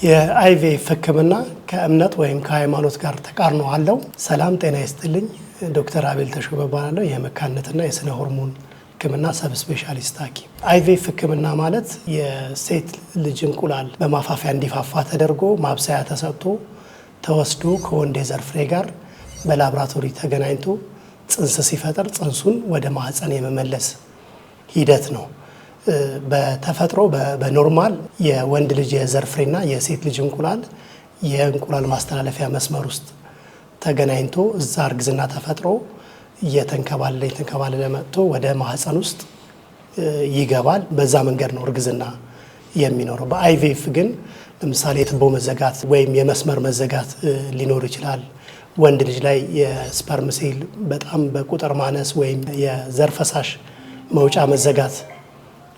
የ IVF ሕክምና ከእምነት ወይም ከሃይማኖት ጋር ተቃርኖ አለው? ሰላም ጤና ይስጥልኝ። ዶክተር አቤል ተሾመ እባላለሁ። የመካንነትና የስነ ሆርሞን ሕክምና sub specialist ሐኪም። IVF ሕክምና ማለት የሴት ልጅ እንቁላል በማፋፊያ እንዲፋፋ ተደርጎ ማብሰያ ተሰጥቶ ተወስዶ ከወንድ የዘር ፍሬ ጋር በላብራቶሪ ተገናኝቶ ጽንስ ሲፈጠር ጽንሱን ወደ ማህፀን የመመለስ ሂደት ነው። በተፈጥሮ በ normal የወንድ ልጅ የዘር ፍሬና የሴት ልጅ እንቁላል የእንቁላል ማስተላለፊያ መስመር ውስጥ ተገናኝቶ እዛ እርግዝና ተፈጥሮ እየተንከባለለ እየተንከባለለ መጥቶ ወደ ማህፀን ውስጥ ይገባል። በዛ መንገድ ነው እርግዝና የሚኖረው። በ IVF ግን ለምሳሌ የቱቦ መዘጋት ወይም የመስመር መዘጋት ሊኖር ይችላል። ወንድ ልጅ ላይ የ sperm cell በጣም በቁጥር ማነስ ወይም የዘር ፈሳሽ መውጫ መዘጋት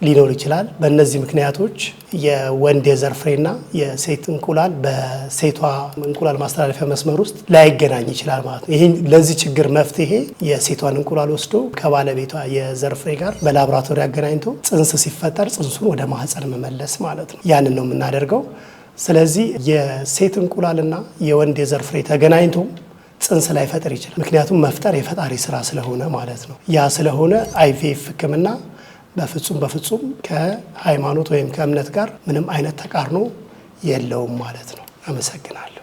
ሊኖር ይችላል። በእነዚህ ምክንያቶች የወንድ የዘር ፍሬና የሴት እንቁላል በሴቷ እንቁላል ማስተላለፊያ መስመር ውስጥ ላይገናኝ ይችላል ማለት ነው። ይህ ለዚህ ችግር መፍትሄ የሴቷን እንቁላል ወስዶ ከባለቤቷ የዘር ፍሬ ጋር በላቦራቶሪ አገናኝቶ ጽንስ ሲፈጠር ጽንሱን ወደ ማህፀን መመለስ ማለት ነው። ያንን ነው የምናደርገው። ስለዚህ የሴት እንቁላልና የወንድ የዘር ፍሬ ተገናኝቶ ጽንስ ላይፈጥር ይችላል። ምክንያቱም መፍጠር የፈጣሪ ስራ ስለሆነ ማለት ነው። ያ ስለሆነ IVF ሕክምና በፍጹም በፍጹም ከሃይማኖት ወይም ከእምነት ጋር ምንም አይነት ተቃርኖ የለውም ማለት ነው። አመሰግናለሁ።